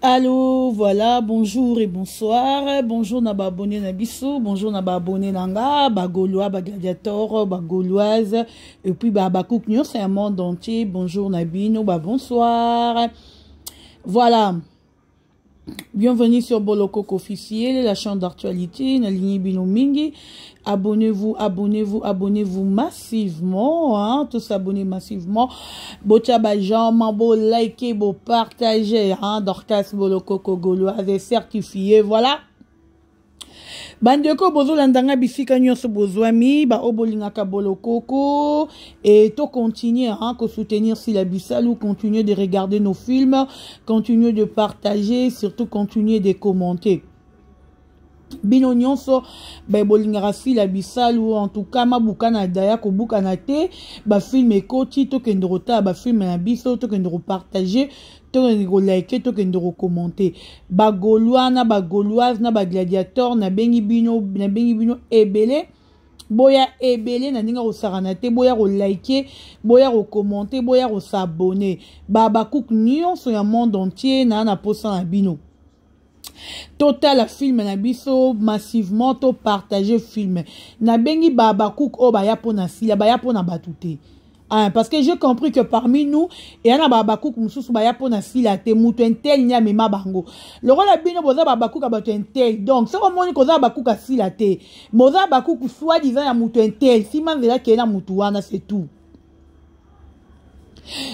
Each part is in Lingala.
Allô, voilà, bonjour et bonsoir. Bonjour na ba abonné na biso, bonjour na ba abonné na nga, ba gaulois, ba gladiators, ba gauloises et puis ba bakouk nyonso ya monde entier. Bonjour na bino, ba bonsoir. Voilà. Bienvenue sur Bolokoko officiel, la chaîne d'actualité, na ligne bino mingi. Abonnez-vous, abonnez-vous, abonnez-vous massivement, hein, tous abonnez massivement. Botia ba j'aime, bo liker, bo partager, hein, Dorcas Bolokoko Gauloise certifié, voilà. Bandeko bozolanda nga bisika nyonso bozwami, ba oyo bolingaka Bolokoko et to continuer, hein, ko soutenir Sila Bisalu, continuer de regarder nos films, continuer de partager, surtout continuer de commenter. Bino nyonso ba bolingaka Sila Bisalu, en tout cas mabuka na daya kobuka na te, ba film ekoti, tokende kotala ba film na biso, tokende ko partager, tokende ko liker, tokende ko commenter. Ba Gaulois na ba Gauloise na ba gladiator, nabengi bino, nabengi bino ebele. Boya ebele na ndenge kosakana te, boya ko liker, boya ko commenter, boya ko s'abonner. Ba bakouk nyonso ya monde entier na na posa na bino. Totala film na biso massivement, to partager film. Nabengi ba bakouk oyo baya pona Sila, baya pona bato te. Ah, parce que j'ai compris que parmi nous, il y en a ba bakouk mususu baya pona Sila te, mutu intel nya mema bango. Lokola bino boza ba bakouk bato intel. Donc soko moni koza bakouk Sila te, boza bakouk soi-disant ya mutu intel, sima nzela ke na mutu wana, c'est tout.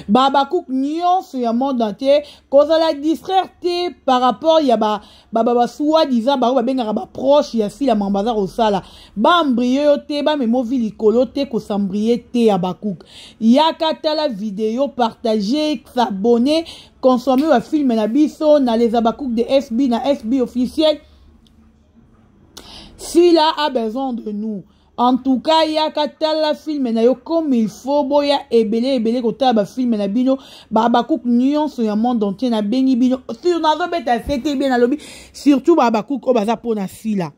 Ba bakouk nyonso ya monde entier kozala distraire te par rapport ya ba ba ba, ba soi-disant bango babengaka ba proche ya Sila mambo baza kosala. Ba embrouiller yo te, ba memo vi likolo te, ko s'embrouiller te ya bakouk. Yaka tala vidéo, partager, s'abonner, consommer ba film na biso na les abakouk de SB na SB officiel. Sila a besoin de nous. En tout cas, yaka tala film na yo comme il faut, boya ebele ebele kotala ba film na bino, ba bakouk nyonso ya monde entier na bengi bino. Sur nazo beta fete bien na lobi, surtout ba bakouk oyo baza pona Sila.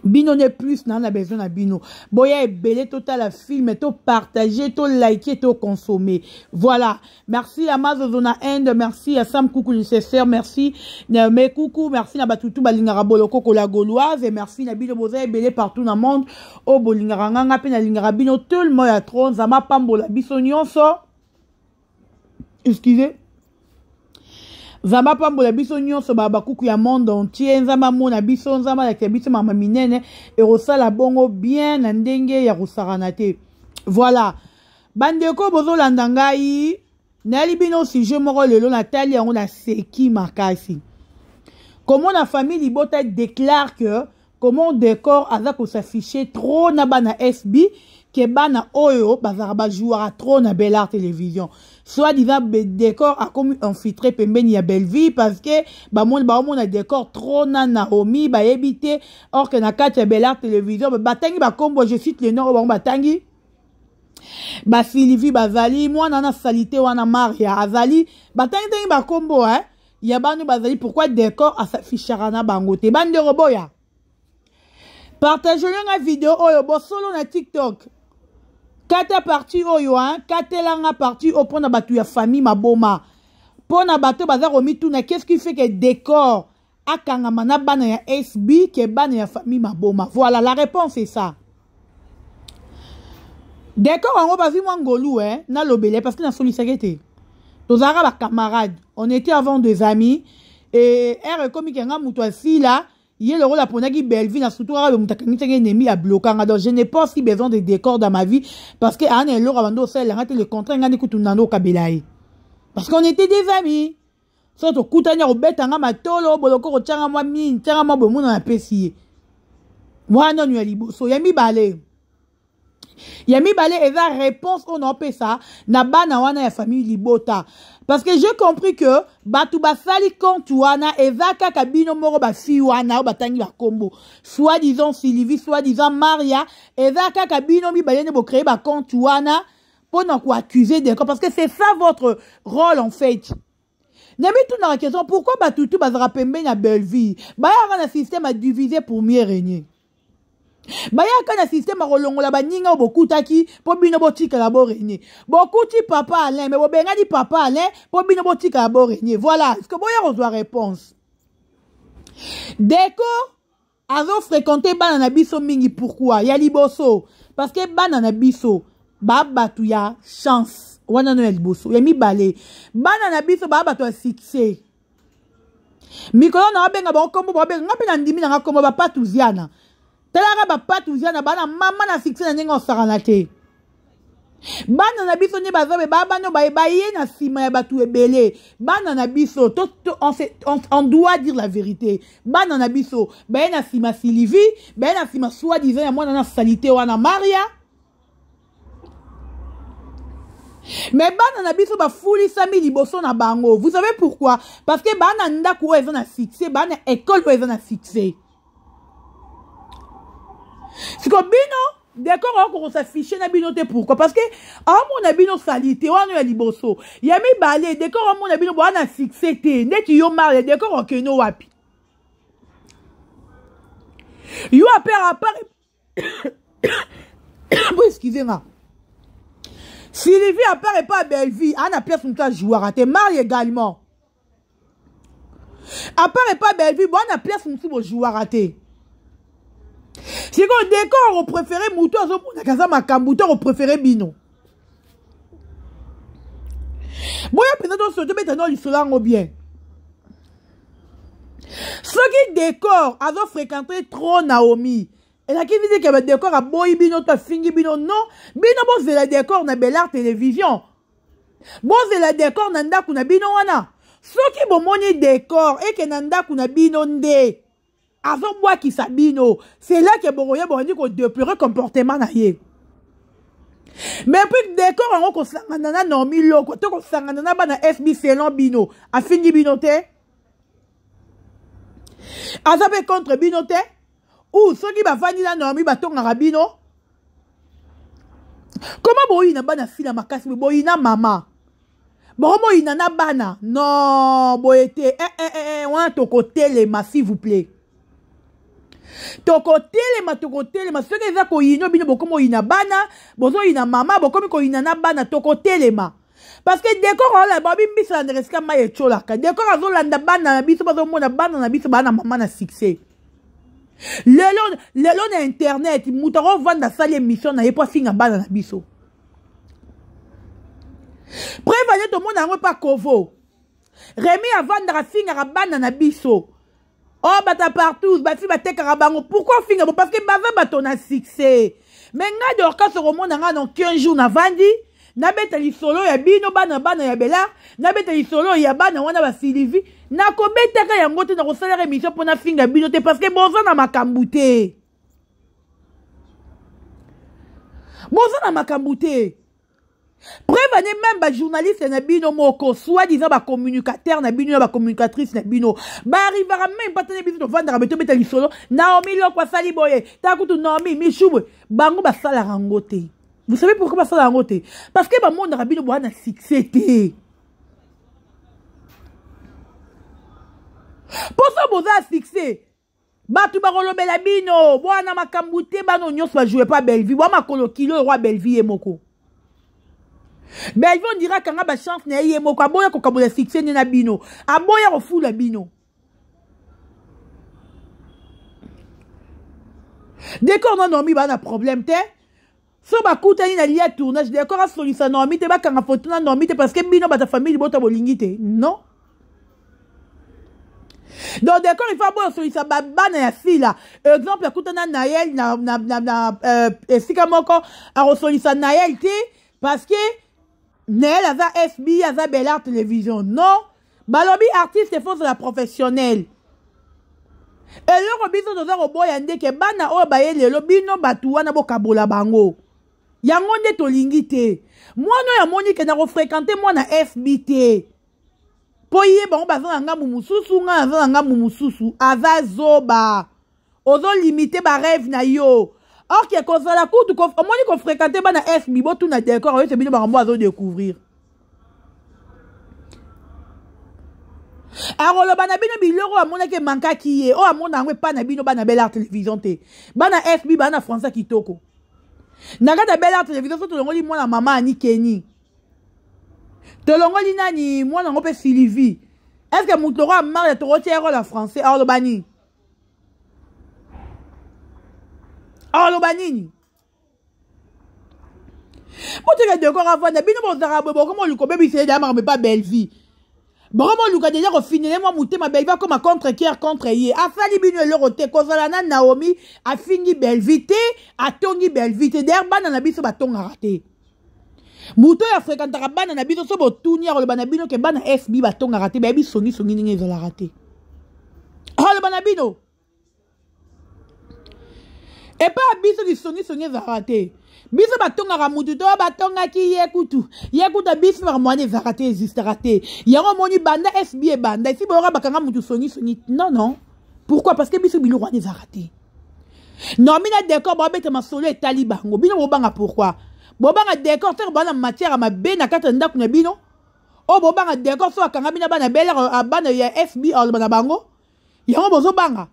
Bino ne plus na na besoin na bino. Boya ebele totala film, to partager, to liker, to consommer. Voilà. Merci à Mazozo na Inde, merci à Sam Coucou nécessaire, merci na mes coucou, merci na batutu balingaka Bolokoko la Gauloise et merci na bino boza ebele partout dans le monde. O bolingaka nganga pe na lingaka bino tout le monde ya trop nzama pambola biso nyonso. Excusez. Nzambe apambola biso nyonso ba bakuku ya monde entier, Nzambe amona biso, Nzambe alakisa biso mama minene ekosala bongo bien na ndenge ya kosakana te. Voilà. Bandeko bozolanda ngai, nayali bino sujet moko lelo natali yango na seki makasi. Comment la famille Libota déclare que comment décor aza ko s'afficher trop na bana SB ke bana oyo bazaka ba jouera trop na Bel Art Télévision. Soit disant décor a comme infiltré pembeni ya Bellevue parce que ba moni ba mona décor trop na Naomi ba yebite or que na kati ya Bel Art Télévision ba batangi ba kombo, je cite le nom ba batangi ba Sylvie bazali mwana na salité wana Maria azali batangi tangi ba kombo, hein, ya banu bazali. Pourquoi décor a s'affichera na bango te? Bandeko boya partagez nga vidéo oyo bosolo na TikTok, kata partie oyo, hein, katelanga partie oyo pona batu ya famille maboma, pona bato baza komituna qu'est-ce qui fait que décor akangama na bana ya SB ke bana ya famille maboma. Voilà la réponse, c'est ça. Décor yango bazwi mwa ngolu, hein, nalobele parce que nasolisaki te, tozalaka ba camarades, on était avant des amis et ere ekomi ke nga moto asila ye lokola aponaki Bellevue na surtout kaka moto akangisaki ennemi ablokanga. Donc je n'ai pas aussi besoin de décor dans ma vie parce que aa na eloko abandi osalelanga te, le contraire, nga nde kutu nando okabela ye parce qu'on était des amis. So tokutani akobetanga matolo boloko kotianga mwa mingi tianga mwa boye mona napesi ye wana nanu ya liboso. Ya mibale, ya mibale eza réponse oyo naopesa na bana wana ya famille Libota parce que j'ai compris que bato basali compte wana eza kaka bino moko bafille wana oyo batangi bakombo, soit disant Sylvie, soit disant Maria, eza kaka bino mibale nde bocréer bacompte wana mpona koaccuser décor parce que c'est ça votre rôle en fait. Nayebi tunaka question pourquoi bato tu bazalaka pembeni ya Bellevue bayaka na système ya diviser pour mieux régner. Bayaka na système ya kolongola baninga oyo bokutaki mpo bino botikala borenie. Bokuti papa Alain, me bobengani papa Alain mpo bino botikala borenie. Voilà, ce que boya kozwa réponse. Deko azo fréquenter bana na biso mingi pourquoi? Ya liboso, parce que bana na biso ba bato ya chance wana no ya liboso. Ya mibale, bana na biso ba bato ya succès. Mikolo na babenga bango kombo, babenga nga mpe na ndimi na nga kombo bapatuziana. Talaka bapatuziana bana mama na succès na ndenge osakana te. Bana na biso nde baza be bana baye baye na nsima ya bato ebele. Bana na biso to, to, on, se, on, on doit dire la vérité. Bana na biso baye na nsima Sylvie, baye na nsima soi-disant ya mwana na salite wana Maria. Mais bana na biso bafulisami liboso na bango. Vous savez pourquoi? Parce que bana ndako oyo eza na succès, bana école oyo eza na succès. Siko bino décor oyo kosaffiche na bino te. Pourquoi? Parce que amona bino salite wana ya liboso. Ya mibale, décor amona bino bwana succès te. Ndeti yo Maria, décor okeno wapi? Yo apère à part bo excusez nga. Sylvie à part et pas Bellevue, ana pièce mutu a jouera te. Marie également. À part et pas Bellevue, bon ana pièce mutu bo jouera te. Siko décor au préféré mutu azo mona kaza makambu to au préféré bino. Boya pena to soto beta no lisolo yango bien. Soki décor azo fréquenter trop Naomi, elakisi te ke ba décor aboyi bino to afingi bino. Non, bino bozela décor na Belart Télévision, bozela décor na ndako na bino wana. Soki bomoni décor eke na ndako na bino nde azobwakisa bino, c'est là que bokoya bobandi kodéplorer comportement na ye. Mais puis décor yango kosangana na Naomi Loko to kosangana na bana SB selon bino, afingi bino te, aza mpe contre bino te. Ou soki bavandi na Naomi batongaka bino. Koma boyina bana fila makasi, boyina mama, bokomoyina na bana. Non, boye te. Eh, eh, eh, eh, wana tokotelema, s'il vous plaît. Tokotelema, tokotelema. Soki eza koyina bino, bokomoyina bana, bozoyina mama, bokomi koyina na bana, tokotelema. Parce que décor ola babi mbisa na esika mai etiolaka. Décor azolanda bana na biso, bazomona bana na biso bana mama na succès. Lelo, lelo na internet, moto akovanda asali émission na ye po afinga bana na biso. Preuve ane tomona yango epa Kovo. Rémi avandaka afingaka bana na biso. Oh, bata partout, bafi batekaka bango. Pourquoi finga bo? Parce que baza bato na succès. Mais nga Dorcas okomona nga dans 15 jours na vandi, nabeta lisolo ya bino bana bana ya Bella, nabeta lisolo ya bana wana ba Sylvie, nakobetaka yango te, nakosalaka émission mpona finga bino te, parce que boza na makambo te. Boza na makambo te. Preuve ane même ba journaliste na bino moko, soi-disant ba communicateur na bino, ba communicatrice na bino, ba arrivera même pas tene biso tovandaka beto beta lisolo Naomi Loko asali boye, takutu Naomi Michou boye, bango basalaka yango te. Vous savez pourquoi basalaka yango te? Parce que bamonaka bino boa na succès te. Poso boza succès, bato bakolobela bino bwana makambo te. Bano nyonso bajoue pa Bellevue, bwa makolo kilo roi Bellevue ye moko. Bellevue on dirait kanga ba chance na ye moko, aboya kokabola succès ne na bino, aboya kofula bino. Décor na Naomi ba na problème te. So bakutani na lia tournage, décor asolisa Naomi te, bakanga photo na Naomi te, parce que bino bata famille bota bolingi te. Non. Donc décor il faut aboya solisa bana ya fila. Exemple akutana Naël na na na, na esika moko akosolisa Naël te, parce que Naël aza SB, aza Belart Télévision. Non, balobi artiste faut la professionnelle. Eloko biso toza koboya ndeke bana oyo baye lelo bino batu wana bokabola bango. Yango nde tolingi te. Mwana oyo amoni ke na kofréquenter mwana SB te. Po ye bango baza na ngambu mosusu, nga naza na ngambu mosusu, aza zoba. Ozo limiter ba rêve na yo. Or ke kozala kutu omoni kofréquenter bana SB botuna décor oyo se bino bango azo découvrir. Akoloba na bino biloko oyo amonaki emankaki ye, oyo amona yango epai na bino bana Bel Art Télévision te. Bana FB bana français kitoko. Na kati ya Bel Art Télévision so tolongoli mwana mama Annie Kenny. Tolongoli nani mwana yango mpe Sylvie. Est-ce que moto lokola Maria tokotia ye role ya français akoloba nini? Akoloba nini? Botika decor avanda bino bozalaka boye bokoma oluka obebisa ye deya makambo epa Bellevue. Bokoma oluka deja kofinele mwa motema Bellevue akoma contre cœur contre ye. Asali bino eloko te kozala na Naomi afingi Bellevue te atongi Bellevue te. D'ailleurs bana na biso batongaka te. Moto oyo afrekantaka bana na biso so botuni akoloba na bino ke bana FB batongaka te bayebi songisongi ndenge ezalaka te. Akoloba na bino epai ya biso lisongisongi ezalaka te biso batongaka mutu to batongaki ye kutu ye kutu biso makambo wana ezalaka te existaka te yango omoni banda fb ebanda esi boyoka bakanga mutu songisongi non non pourquoi parce que biso biloko wana ezalaka te normi na décor babeta masolo etali bango bino bobanga pourquoi bobanga décor te bana matière ya mabe na kati ya ndako na bino oyo bobanga décor so akanga bino bana bele bana ya fb aloba na bango yango bozobanga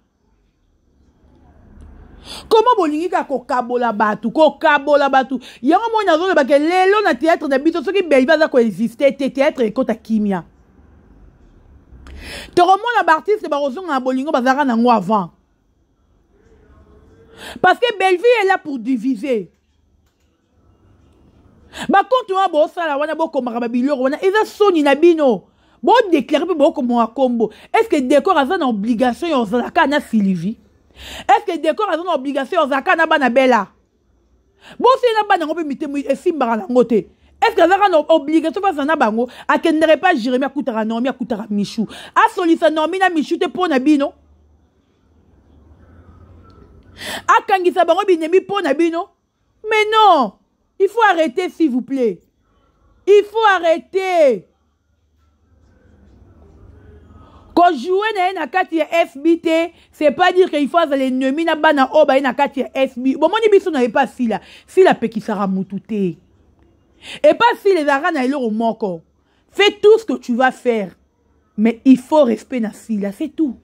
koma bolingi kaka kokabola bato kokabola bato yango moi nazoloba ke lelo na théâtre na biso soki belvi aza koexiste te théâtre ekota kimia tokomona baartiste bakozonga na bolingo bazalaka nango avant parce que Bellevue est là pour diviser bakonte wana bosala wana bokomaka babiloko wana eza soni na bino bodeklare mpe bokomaka nkombo est ce que décor aza na obligation ya ozala kaka na sylvie est ce que décor aza na obligation ya ozala kaka na bana bela boseli na bana yango mpe mitemo esimbaka na yango te est ce que azalaka na obligation mpe azala na bango akendeke epa jérémi akutaka naomi akutaka michou asolisa naomi na michou te mpo na bino akangisa bango binemi mpo na bino mais non il faut arrêter s'il vous plaît il faut arrêter kojoue na ye na kati ya fb te c'est pas dire que il faut azala ennemi na bana oyo baye na kati ya fb bomoni biso na ye pa sila sila apekisaka mutu te epa sila ezalaka na eloko moko fais tout ce que tu vas faire mais il faut respect na sila c'est tout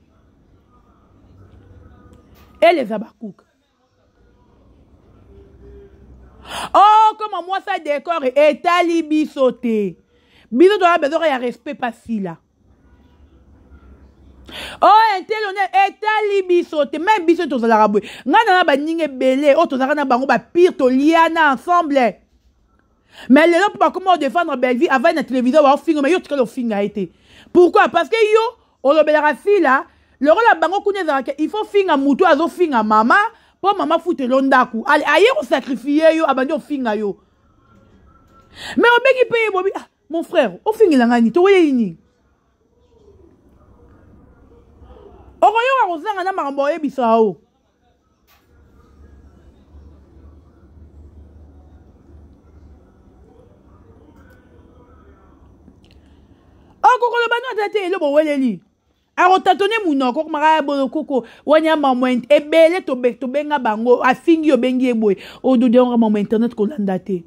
elle eza bakuka oh koma mwasi ya décor etali biso te biso toza besoin ya respect pa sila oh intelone etali biso te meme biso tozalaka boye ngai nana baninga ebele oyo tozalaka na bango bapire toliana ensemble mais lelo mpo bakoma odefendre bellevue avandi na télévision baofinga mais yo tikali ofinga ye te pourquoi parce que yo olobelaka sila lokola bango kuna ezalaka il faut finga motu azofinga mama mpo mama futelo ndako aye kosakrifie yo abandi ofinga yo mais obengi mpe ye bobi ah, mon frère ofingela ngai nini toyei nini okoyoka kozanga na makambo oyebisa yo okokoloba no ata te elo boweleli akotatone monoko okomaka bolokoko wani mamo ebele tobenga bango afingi obengi ye boye ododeonga mamo internet kolanda te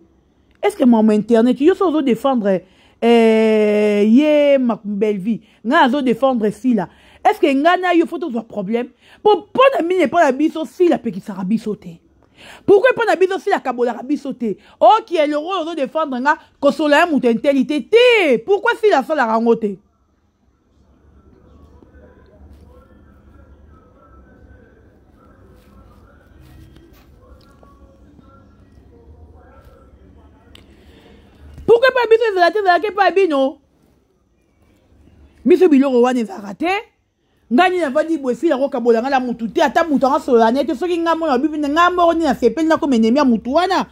est ce que mamo internet yo so ozodefendre eh, ye bellevie ngai azodefendre sila est ce que ngai na yo fo tozwa problème mpo mpo na mini epai na biso sila apekisaka biso te pourkui mpo na biso sila akabolaka biso te oki eloko oyo ozodefendre nga kosola ya moto inteli te te pourkui sila asalaka yango te pourkui mpo biso ezala te ezalaki epai ya bino biso biloko wana ezalaka te ngai nini navandi boye esila kokabola ngai na mutu te ata mutu yango asolola ne te soki ngai mona bibi ngai moko nini nasepeli nakoma enemi ya mutu wana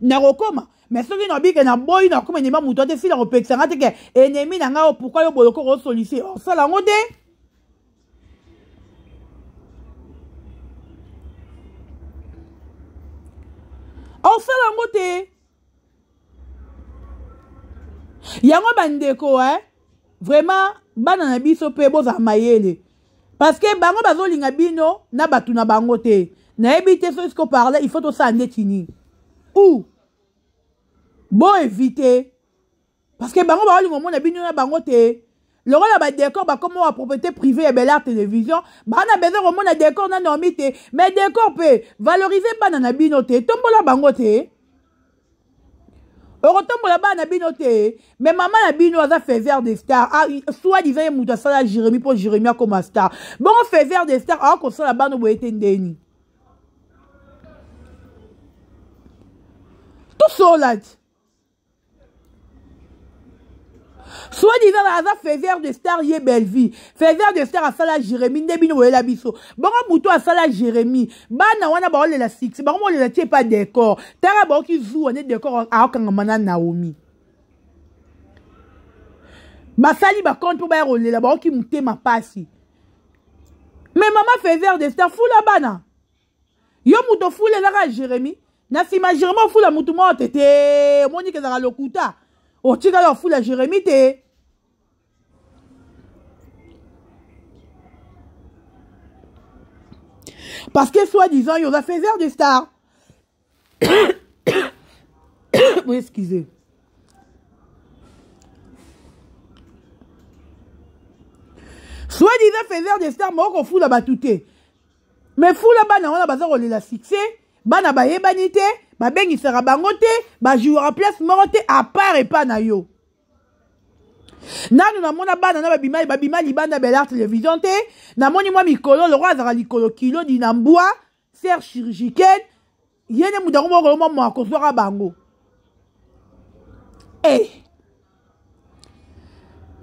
nakokoma mais soki nabike naboyi nakoma enemi ya mutu wana te esila kopekisa ngai te ke enemi na ngai oyo pourkui yo boye okoko osolise osala yango te osala yango te yango bandeko eh? vraiment bana na biso mpe bozala mayele parce que bango bazolinga bino na bato na bango te nayebi te soki siko parle il faut tosala ndeti nini ou bo éviter parce que bango baolinga omona bino na bango te. Lokola ba décor bakoma wa propriété privée ya Bel'Art Télévision, bana besoin komona décor na Naomi te, mais décor pe valoriser bana na bino te, tombola bango te. Okotombola bana na bino te, mais mama na bino aza faiseur de star, ah, soit disant ye moto asala Jérémie mpo Jérémie akoma star. Bongo faiseur de star akosala bana boye te ndeni. Tosola ti. Soit disant aza faiseur de star ye Bellevue. Faiseur de star asala Jérémie nde bino boyela biso. Bongo moto asala Jérémie. Bana wana baolela succès, bango bolela tie pas décor. Tara baoki zuwa ne décor akangama na Naomi. Basali ba compte po baya kolela baoki motema pasi. Mais mama faiseur de star fula bana. Yo moto fula ezaka Jérémie. Na nsima Jérémie ofula motu moko te te, omoni ke ezalaka lokuta. Otikala ofula Jérémie te. Parce que soi-disant, il y a faiseur de star. Oui, excusez. Soi-disant faiseur de star, moko fula batute. Mais fula bana wana baza kolela succès, bana bayebani te, babengisaka bango te, bajouera place moko te à part epa na yo. Nanu namona bana na babima, babima libanda Bel'Art Télévision te, namoni mwa mikolo lokola azalaka likolo kilo dina mbwa, serre chirurgicale, ye nde moto yango moko mwa mwa kozwaka bango. Eh!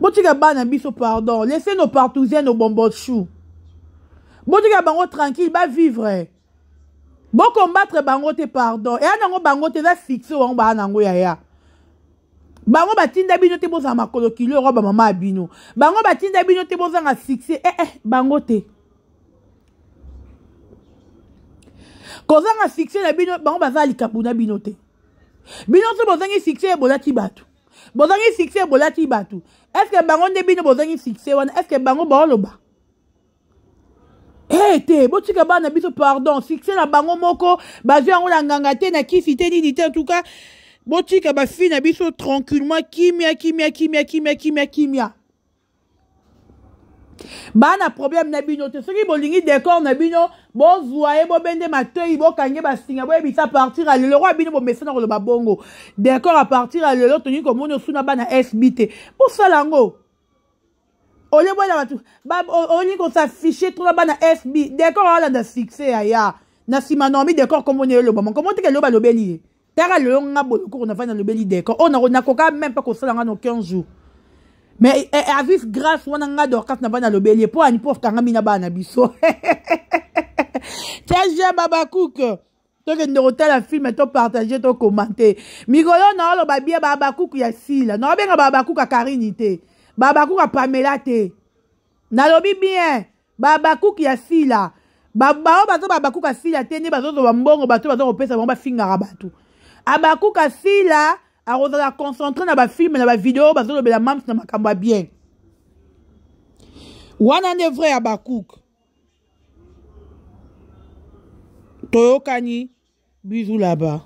Botika bana biso pardon, laissez nos partouziens nos bonbons choux. Botika bango tranquille, ba vivre. Bo combattre bango te pardon. Eya nango bango te za fixe wango ba nango yaya. Bango batinda bino te bozala makolo kilo roba mama ya bino. Bango batinda bino te bozanga succès. Eh eh bango te. Kozanga succès na bino bango baza likambo na bino te. Bino so bozangi succès bolati bato. Bozangi succès bolati bato. Est-ce que bango nde bino bozangi succès wana? Est-ce que bango baoloba? Eh te, botika bana biso pardon, succès na bango moko, bazwi yango na nganga te, na kisi te, nini te, en tout cas, botika ba fille na biso tranquillement, kimia, kimia, kimia, kimia, kimia, kimia. Bana problème na bino te, soki bolingi décor na bino, bozwa ye, bobende matoi, bokange basinga, boyebisa partir ya lelo, roi bino bomesana koloba bongo. Décor à partir ya lelo, tolingi komona osuna bana SB te. Bosala yango. Olie bwana bato, ba, olingi kosaffiche trop na bana SB. Décor alanda succès ya ya. Na nsima Naomi décor kombo na ye elobama. Kombo te ke loba lobeli ye. Tara lelo nga bolokoko na vanda lobeli décor. Oh, nakoka même pas kosala nga no 15 jours. Mais eh, eh, avis grâce wana nga Dorcas na vanda lobeli ye po ani po kanga mina bana biso. Tiens, Baba Cook. Tokende kotala film, to partager, to commenter. Mikolo na oloba bien ba Habacuc ya Sila. Na obenga ba Habacuc ya Karine te. Ba Habacuc ya Pamela te. Nalobi bien ba Habacuc ya Sila. Ba ba bazo ba Habacuc ya Sila te nde bazo zoba mbongo bato bazo kopesa bango bafingaka bato. Habacuc ya Sila akozala concentré na ba film na ba vidéo bazo lobela mams na makambo ya bien. Wana nde vrai Habacuc. Toyokani, bisous là-bas.